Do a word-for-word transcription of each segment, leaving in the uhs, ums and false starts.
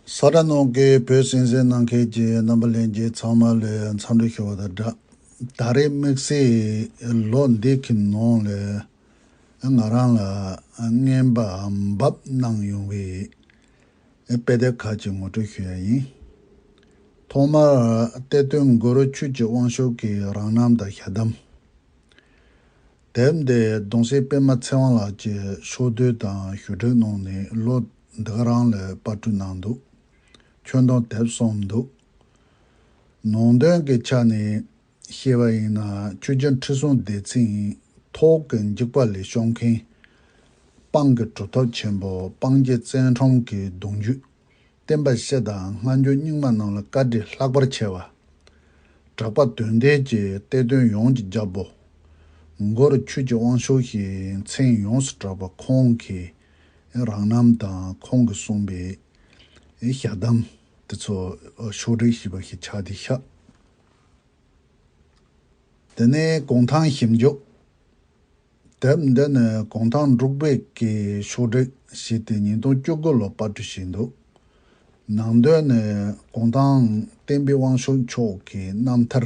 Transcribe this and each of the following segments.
ས་དགྲ་ནང་གི་བོད་གསན་གཟིགས་གནང་མཁན་གྱི་རྣམ་པ་ལྷན་རྒྱས་ཚང་མ་ལ་འཚམས་འདྲི་ཞུ་བ་དང་སྦྲགས། ད་རེས་དམིགས་བསལ་ལོ་འདི་གི་ནང་ལ་ང་རང་ལ་རྔན་པ་འབབ་གནང་ཡོང་བའི་དཔེ་དེབ་ཁག་ཅིག་ངོ་སྤྲོད་ཞུ་ཡ་ཡིན། ཐོག་མར་གཏེར་སྟོན་གུ་རུ་ཆོས་ཀྱི་དབང་ཕྱུག་གི་རང་རྣམ་དང་ཞལ་གདམས། དེབ་འདི་གདུང་སྲས་པད་མ་ཚེ་དབང་ལགས་ཀྱིས་ཕྱོགས་བསྡུས་དང་ཞུ་སྒྲིག་གནང་ནས་ལོ་འདི་ག་རང་ལ་པར་སྐྲུན་གནང་འདུག་ཁྱོན་བསྡོམས་དེབ་གསུམ་འདུག་ནང་དོན་གྱི་ཆ་ནས་བཤད་པ་ཡིན་ན། ཆོས་རྒྱལ་ཁྲི་སྲོང་ལྡེ་བཙན་ཐོག་གི་འཇིགས་པ་ལས་སྐྱོབ་མཁན། སྤང་གི་གྲུབ་ཐོབ་ཆེན་པོ་སྤང་རྒྱལ་བཙན་ཁྲོམ་གྱི་གདུང་རྒྱུད་བསྟན་པ་སྤྱི་དང་སྔ་འགྱུར་རྙིང་མ་རྣམས་ལ་བཀའ་དྲིན་ལྷག་པར་ཆེ་བ། གྲགས་པ་དོན་ལྡན་གྱི་གཏེར་སྟོན་ཡོངས་ཀྱི་རྒྱལ་པོ། གུ་རུ་ཆོས་ཀྱི་དབང་ཕྱུག་ཞེས་མཚན་ཡོངས་སུ་གྲགས་པ་ཁོང་གི་རང་རྣམ་དང་ཁོང་གིས་གསུངས་པའི་ཞལ་གདམས་དེ་ཚོ་ཕྱོགས་སྒྲིག་ཞུས་པ་ཞིག་ཆགས་བསྡད་ཤག་དེ་ནས་གུང་ཐང་ཞིབ་འཇུག་དེབ་འདི་ནི་གུང་ཐང་འབྲུག་པའི་གི་ཕྱོགས་སྒྲིག་བྱས་ཏེ་ཉིས་སྟོང་བཅུ་དགུ་ལོ་པར་སྐྲུན་བྱས་འདུག་ནང་དོན་ནི་གུང་ཐང་བསྟན་པའི་དབང་ཕྱུག་མཆོག་གི་རྣམ་ཐར་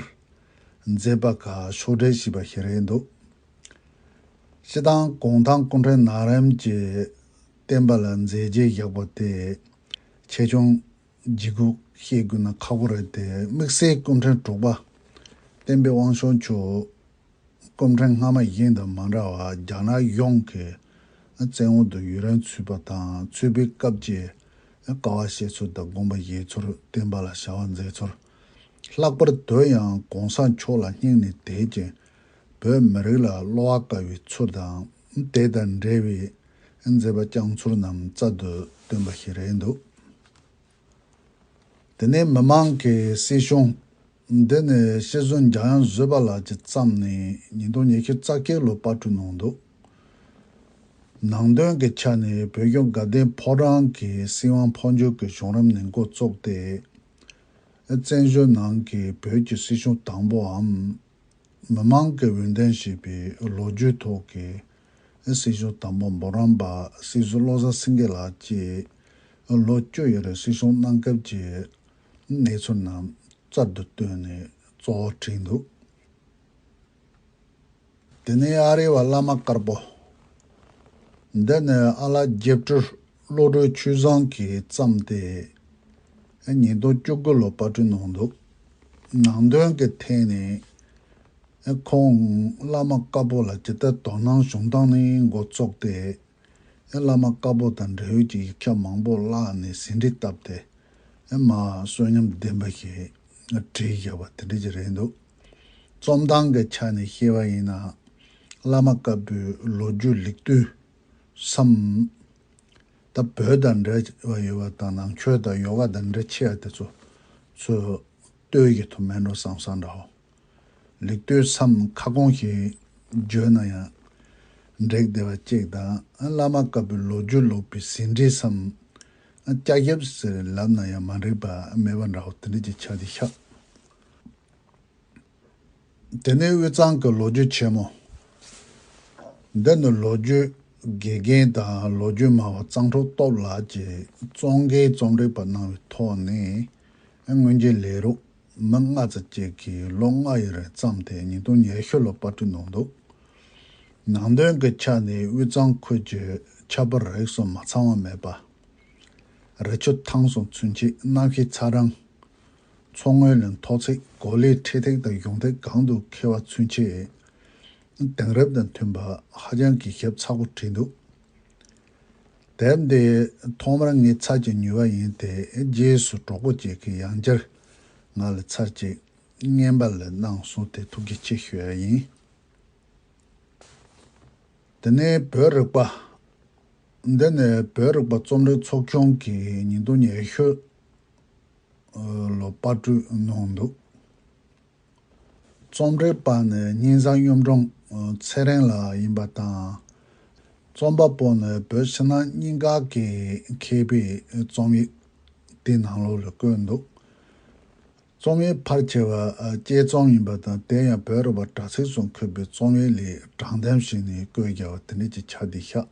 མཛད་པ་ཁག་ཕྱོགས་སྒྲིག་བྱས་པ་ཞིག་རེད་འདུག་སྤྱིར་བཏང་གུང་ཐང་སྐུ་ཕྲེང་ནང་རིམ་གྱི་བསྟན་པ་ལ་མཛད་རྗེས་བཞག་པ་དེ་ཆེ་ཆུང་ལྗིད་ཁོག་བཤད་དགོས་ན་ཁག་པོ་རེད་དེ། དམིགས་བསལ་སྐུ་ཕྲེང་དྲུག་པ་བསྟན་པའི་དབང་ཕྱུག་མཆོག་སྐུ་ཕྲེང་སྔ་མ་གཞན་དང་མ་འདྲ་བར་རྒྱ་ནག་གཞུང་གིས་བཙན་འོག་ཏུ་ཡུན་རིང་ཚུད་པ་དང་། ཚུད་པའི་སྐབས་ཀྱི་དཀའ་བ་སྤྱད་ཚུལ་དང་དགོངས་པ་བཞེས་ཚུལ། བསྟན་པ་ལ་བྱ་བ་མཛད་ཚུལ། ལྷག་པར་དུ་ཡང་གོང་ས་མཆོག་ལ་སྙིང་ནས་དད་ཅིང་། བོད་མི་རིགས་ལ་བསླུ་བ་དཀའ་བའི་ཚུལ་དང་། དེ་དང་འབྲེལ་བའི་མཛད་པ་བསྐྱངས་ཚུལ་རྣམས་རྩལ་དུ་བཏོན་པ་ཞིག་རེད་འདུག་དེ་ནས་མི་མང་གི་སྲིད་གཞུང་། འདི་ནི་སྤྱི་ཟུར་འཇམ་དབྱངས་བཟོད་པ་ལགས་ཀྱིས་བརྩམས་ནས་ཉིས་སྟོང་ཉི་ཤུ་རྩ་བརྒྱད་ལོར་པར་སྐྲུན་གནང་འདུག་ནང་དོན་གྱི་ཆ་ནས་བོད་གཞུང་དགའ་ལྡན་ཕོ་བྲང་གི་སྲིད་དབང་འཕོ་འགྱུར་གྱི་བྱུང་རིམ་ནས་འགོ་བཙུགས་ཏེ། བཙན་བྱོལ་ནང་གི་བོད་ཀྱི་སྲིད་གཞུང་དང་པོའམ། མི་མང་གི་འོས་འདེམས་བྱས་པའི་ལོ་རྒྱུས་ཐོག་གི་སྲིད་གཞུང་དང་པོ་འབུམ་རམས་པ་སྲིད་ཟུར་བློ་བཟང་སེང་གེ་ལགས་ཀྱིས་ལོ་བཅུ་ཡི་རིང་སྲིད་སྐྱོང་གནང་སྐབས་ཀྱི་གནས་ཚུལ་རྣམས་རྩལ་དུ་བཏོན་ནས་གཙོ་བོར་བྲིས་འདུག་དེ་ནས་ཨ་རི་བ་བླ་མ་དཀར་པོ། འདི་ནི་ཨ་ལགས་རྒྱལ་སྤྲུལ་བློ་གྲོས་ཆོས་བཟང་གིས་བརྩམས་ཏེ། ཉིས་སྟོང་བཅུ་དགུ་ལོར་པར་སྐྲུན་གནང་འདུག་ནང་དོན་གྱི་ཐད་ནས། ཁོང་བླ་མ་དཀར་པོ་ལ་ཇི་ལྟར་དོ་སྣང་བྱུང་སྟངས་ནས་འགོ་བཙུགས་ཏེ། བླ་མ་དཀར་པོ་དང་འབྲེལ་ཡོད་ཀྱི་ཡིག་ཆ་མང་པོ་བཀླགས་ནས་ཟིན་བྲིས་བཏབ་སྟེ། མར་གསོན་ཉམས་ལྡན་པ་ཞིག་བྲིས་བཞག་པ་དེ་འདྲ་ཅིག་རེད་འདུག་རྩོམ་སྟངས་ཀྱི་ཆ་ནས་བཤད་པ་ཡིན་ན། བླ་མ་དཀར་པོའི་ལོ་རྒྱུས་ལེགས་བཏོད་སམ། ད་བོད་དང་འབྲེལ་བ་ཡོད་པ་དང་། ནང་ཆོས་དང་ཡོ་ག་དང་འབྲེལ་ཆེ་བ་དེ་ཚོ་ཚུར་བཏོན་ཡོད་དུ་མེད་འགྲོ་བསམ་བསམ་འདྲ་བོ། ལེགས་བཏོད་སམ་ཁ་སྐོང་ཞིག་བརྗོད་ན་ཡང་འགྲིག་བསྡད་པ་གཅིག་དང་། བླ་མ་དཀར་པོའི་ལོ་རྒྱུས་ལོག་པའི་ཟིན་བྲིས་སམ། སྐྱ་ཞབས་ཟེར་ལབ་ན་ཡང་མ་འགྲིག་པ་མེད་པ་འདྲ་བོ་དེ་འདྲ་ཅིག་ཆགས་བསྡད་ཤག་དེ་ནས་དབུས་གཙང་གི་ལོ་རྒྱུས་ཆེན་མོ། འདི་ནི་ལོ་རྒྱུས་དགེ་རྒན་དང་ལོ་རྒྱུས་སྨྲ་བ་གཙང་ཕྲུག་སྟོབས་ལགས་ཀྱིས་གཙང་ཁའི་རྩོམ་སྒྲིག་པ་གནང་བའི་ཐོག་ནས། སྔོན་གྱི་ལས་རོགས་མི་ལྔ་ཙམ་ཅིག་གིས་ལོ་ལྔ་ཡི་རིང་བརྩམས་ཏེ་ཉིས་སྟོང་ཉི་ཤུ་ལོར་པར་སྐྲུན་གནང་འདུག་ནང་དོན་གྱི་ཆ་ནས་དབུས་གཙང་ཁུལ་གྱི་ཁྱད་པར་རིགས་གསུམ་མ་ཚང་བ་མེད་པ། རི་ཆུ་ཐང་གསུམ་ཚུན་ཆད་གནམ་གཤིས་ཚ་གྲང་། མཚོ་སྔོན་ལ་མཐོ་ཚད་གོ་ལའི་འཕྲེད་ཐིག་དང་གཞུང་ཐིག་གང་དུ་འཁེལ་བ་ཚུན་ཆད། དེང་རབས་དང་མཐུན་པ་ཧ་ཅང་གི་ཞིབ་ཚགས་པོ་བྲིས་འདུག་དེབ་འདི་ཐོག་མར་ངས་ཚར་གཅིག་ཉོས་པ་ཡིན་ཏེ། རྗེས་སུ་གྲོགས་པོ་གཅིག་གིས་ཡང་བསྐྱར་ང་ལ་ཚར་གཅིག་རྔན་པ་ལ་གནང་སོང་སྟེ་ཐུགས་རྗེ་ཆེ་ཞུ་ཡ་ཡིན། དེ་ནས་བོད་རིག་པ། འདི་ནི་བོད་རིག་པ་རྩོམ་རིག་ཚོགས་ཆུང་གིས་ཉིས་སྟོང་ཉི་ཤུ་ལོར་པར་སྐྲུན་གནང་འདུག་རྩོམ་སྒྲིག་པ་ནི་སྙིང་བཟང་གཡུ་སྦྲང་ཚེ་རིང་ལགས་ཡིན་པ་དང་། རྩོམ་པ་པོ་ནི་བོད་ཕྱི་ནང་གཉིས་ཀ་གི་མཁས་པའི་རྩོམ་ཡིག་དེའི་ནང་ལོགས་ལ་བཀོད་འདུག་རྩོམ་ཡིག་ཕལ་ཆེ་བ་དཔྱད་རྩོམ་ཡིན་པ་དང་། དེ་ཡང་བོད་རིག་པ་དྲ་ཚིགས་སུ་འཁོད་པའི་རྩོམ་ཡིག་ལས་དྲང་འདེམས་བྱས་ནས་བཀོད་རྒྱག་པ་དེ་འདྲ་ཅིག་ཆགས་བསྡད་ཤག་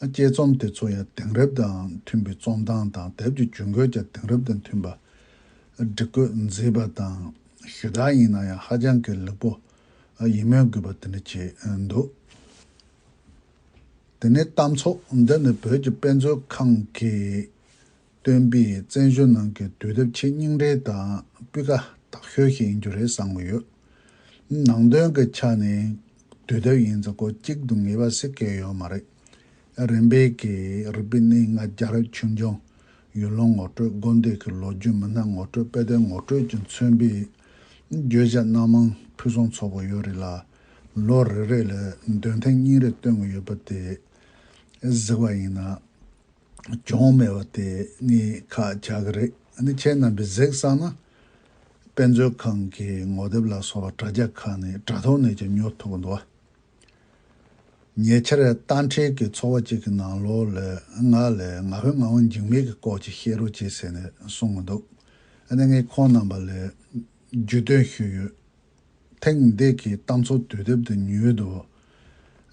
དཔྱད་རྩོམ་དེ་ཚོ་ཡང་དེང་རབས་དང་མཐུན་པའི་རྩོམ་སྟངས་དང་། དེབ་ཀྱི་ཇུས་འགོད་ཀྱང་དེང་རབས་དང་མཐུན་པ་སྒྲིག་བཀོད་མཛེས་པ་དང་། ཞུ་དག་ཡིན་ན་ཡང་ཧ་ཅང་གི་ལེགས་པོ་ཡིད་སྨོན་དགོས་པ་དེ་འདྲ་ཅིག་འདུག་དེ་ནས་གཏམ་ཚོགས་འདི་ནི་བོད་ཀྱི་དཔེ་མཛོད་ཁང་གིས་བཏོན་པའི་བཙན་བྱོལ་ནང་གི་དུས་དེབ་ཆེས་རྙིང་གྲས་དང་སྤུས་ཀ་དག་ཤོས་ཤིག་ཡིན་རྒྱུ་རེད་བསམ་གྱི་ཡོད། ནང་དོན་གྱི་ཆ་ནས་དུས་དེབ་ཡིན་ཙང་ཁོ་གཅིག་ཏུ་ངེས་པ་ཟེར་གྱི་ཡོད་མ་རེད། རིམ་པས་ཀྱི་རིག་པའི་གནས་ལྔ། རྒྱལ་རབས་ཆོས་འབྱུང་། ཡུལ་ལུང་ངོ་སྤྲོད། དགོན་སྡེ་གི་ལོ་རྒྱུས། མི་སྣ་ངོ་སྤྲོད། དཔེ་དེབ་ངོ་སྤྲོད་ཀྱིས་མཚོན་པའི་བརྗོད་བྱ་སྣ་མང་ཕུན་སུམ་ཚོགས་པ་ཡོད་རེད་ལ། ལོ་རེ་རེ་ལ་འདོན་ཐེངས་གཉིས་རེ་བཏོན་གྱི་ཡོད་པ་དེ་གཟིགས་པ་ཡིན་ན། གྱོང་མེད་པ་དེ་ངས་ཁག་ཆགས་ཀྱི་རེད། ཨ་ནི་ཁྱེད་རྣམ་པས་གཟིགས་བསམ་ན། དཔེ་མཛོད་ཁང་གི་ངོ་དེབ་ལ་སོགས་པ་དྲ་རྒྱ་ཁག་ནས་དྲ་ཐོག་ནས་ཀྱང་ཉོ་ཐུབ་ཀྱི་འདུག་ཉེ་ཆར་རྟ་ཁྲིད་ཀྱི་ཚོགས་པ་གཅིག་གི་ནང་ལོགས་ལ་ང་ལ་ང་ཕོད་ངག་དབང་འཇིགས་མེད་ཀྱི་སྐོར་ཅིག་བཤད་རོགས་བྱེད་ཟེར་ནས་གསུངས་ཀྱི་འདུག་ཨ་ནི་ངས་ཁོང་རྣམ་པ་ལ་རྒྱུས་སྟོན་ཞུས་ཡོད། ཐེངས་འདི་གི་གཏམ་ཚོགས་དུས་དེབ་དེ་ཉོས་འདུག་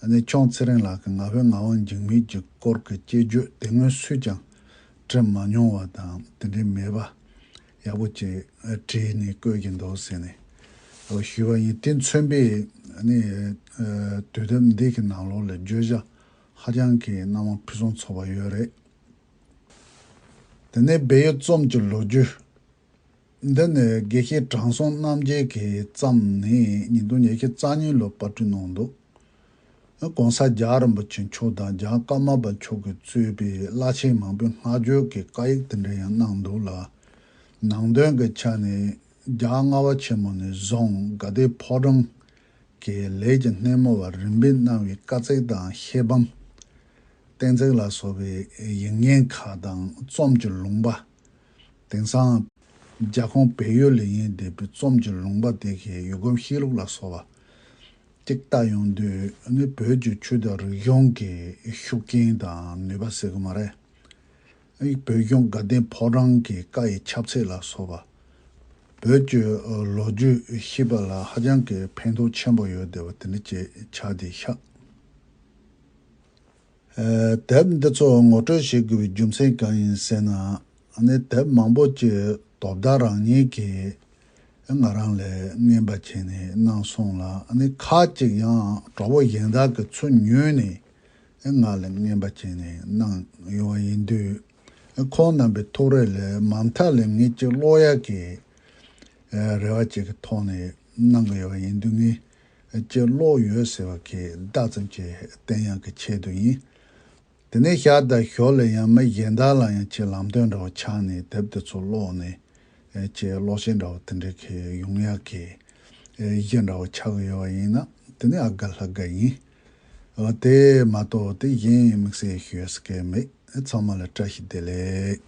ཨ་ནི་ཁྱོད་ཚེ་རིང་ལགས་ཀྱིས་ང་ཕོད་ངག་དབང་འཇིགས་མེད་ཀྱི་སྐོར་གྱི་དཔྱད་བརྗོད་དེ་སྔོན་སུས་ཀྱང་བྲིས་མ་མྱོང་བ་དང་དེ་འདྲའི་མེད་པ་ཡག་པོ་ཅིག་བྲིས་ནས་བཀོད་ཀྱི་འདུག་ཟེར་ནས་ཞུས་པ་ཡིན། དེ་མཚོན་པའི་ཨ་ནི་དུས་དེབ་འདི་གི་ནང་ལོགས་ལ་བརྗོད་བྱ་ཧ་ཅང་གི་སྣ་མང་ཕུན་སུམ་ཚོགས་པ་ཡོད་རེད། དེ་ནས་སྦས་ཡུལ་རྩོམ་གྱི་ལོ་རྒྱུས། འདི་ནི་དགེ་བཤེས་དྲང་སྲོང་རྣམ་རྒྱལ་གྱིས་བརྩམས་ནས་ཉིས་སྟོང་ཉི་ཤུ་རྩ་གཉིས་ལོར་པར་སྐྲུན་གནང་འདུག ༸གོང་ས་༸རྒྱལ་བ་རིན་པོ་ཆེ་མཆོག་དང་༸རྒྱལ་བ་ཀརྨ་པ་མཆོག་གིས་གཙོས་པའི་བླ་ཆེན་མང་པོའི་བསྔགས་བརྗོད་ཀྱི་བཀའ་ཡིག་དེ་འདྲ་ཡང་གནང་འདུག་ལ། ནང་དོན་གྱི་ཆ་ནས་རྒྱལ་བ་ལྔ་པ་ཆེན་པོ་ནས་བཟུང་དགའ་ལྡན་ཕོ་བྲང་གི་ལས་ཀྱི་སྣེ་མོ་བ་རིམ་པས་གནང་བའི་བཀའ་བརྩེགས་དང་ཤེལ་བམ། སྟེང་འཛིན་ལ་སོགས་པའི་ཡིག་རྙིང་ཁག་དང་རྩོམ་གྱི་ལུང་པ། དེང་སང་རྒྱལ་ཁོངས་བལ་ཡུལ་ལ་ཡིན་བསྡད་པའི་རྩོམ་གྱི་ལུང་པ་དེ་གའི་ཡུལ་སྒོམ་བཤད་ལུགས་ལ་སོགས་པ་ཅིག་ལྟ་ཡོང་དུས་ནི་བོད་ཀྱི་ཆོས་དང་རིག་གཞུང་གི་ཤུགས་རྐྱེན་དང་ནུས་པ་ཟེར་གི་མ་རེད། བོད་གཞུང་དགའ་ལྡན་ཕོ་བྲང་གི་བཀའ་ཡི་ཁྱབ་ཚད་ལ་སོགས་པ། བོད་ཀྱི་ལོ་རྒྱུས་ཤེས་པ་ལ་ཧ་ཅང་གི་ཕན་ཐོགས་ཆེན་པོ་ཡོད་བསྡད་པ་དེ་འདྲ་ཅིག་ཆགས་བསྡད་ཤག་ཨེ། དེབ་འདི་ཚོ་ངོ་སྤྲོད་བྱེད་དགོས་པའི་རྒྱུ་མཚན་གང་ཡིན་ཟེར་ན། ཨ་ནི་དེབ་མང་པོ་ཅིག་དོ་བདག་རང་ཉིད་ཀྱིས་ང་རང་ལ་རྔན་པ་བྱས་ནས་གནང་སོང་ལ། ཨ་ནི་ཁག་ཅིག་ཡང་གྲོགས་པོ་གཞན་དག་གིས་ཚུར་ཉོས་ནས་ང་ལ་རྔན་པ་བྱས་ནས་གནང་ཡོང་བ་ཡིན་དུས། ཁོང་རྣམ་པའི་ཐུགས་རེ་ལ་མ་མཐའ་ལ་ངས་ཅིག་ཀློག་ཡག་གི་རེ་བ་ཅིག་གི་ཐོག་ནས་གནང་གི་ཡོད་པ་ཡིན་དུས། ངས་ཅིག་ཀློག་ཡོད་ཟེར་བ་གི་བརྡ་ཙམ་ཅིག་བསྟན་ཡག་གི་ཆེད་དུ་ཡིན། དེ་ནས་ཞར་དང་ཞོར་ལ་ཡང་མི་གཞན་དག་ལ་ཡང་ཅིག་ལམ་སྟོན་འདྲ་བོ་ཆགས་ནས་དེབ་དེ་ཚོ་ཀློག་ནས་ཅིག་ཀློག་ཤེས་འདྲ་བོ་དེ་འདྲ་གི་ཡོང་ཡག་གི་གཞི་འདྲ་བོ་ཆགས་ཀྱི་ཡོད་པ་ཡིན་ན། དེ་ནི་ཨ་དགའ་ལྷ་དགའ་ཡིན། འོ་དེ་མ་གཏོགས་དེ་གཞན་དམིགས་བསལ་ཞུ་ཡག་གི་མེད། ཚང་མ་ལ་བཀྲ་ཤིས་བདེ་ལེགས།